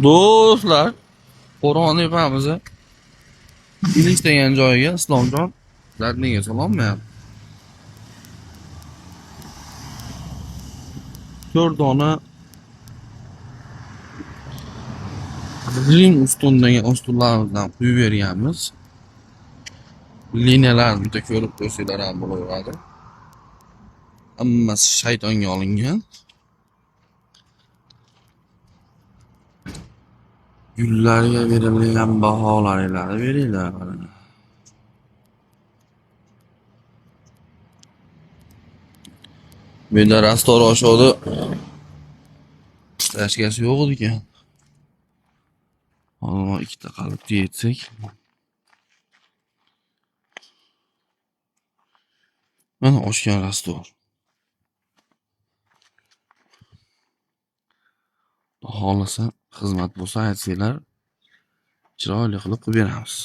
Do'stlar, Qo'rg'on tepamiz. Ilish degan joyiga Islomjon zadniga sololmayapti. 4 dona Rim ustun degan ustunlarimizdan quyib berganmiz. Liniyalarni bitta ko'rib qo'ysanglar ham bo'laveradi. Hammasi shaytonga olingan. Gullarga berilgan baholaringlarni beringlar. Bu yerda rastor oshodi. Ishlashgasi yo'q ekan. Hozir ikkita qalibga yetsak. Mana oshgan rastor. Xohlasa xizmat bo'lsa aytsanglar, chiroyli qilib qilib beramiz.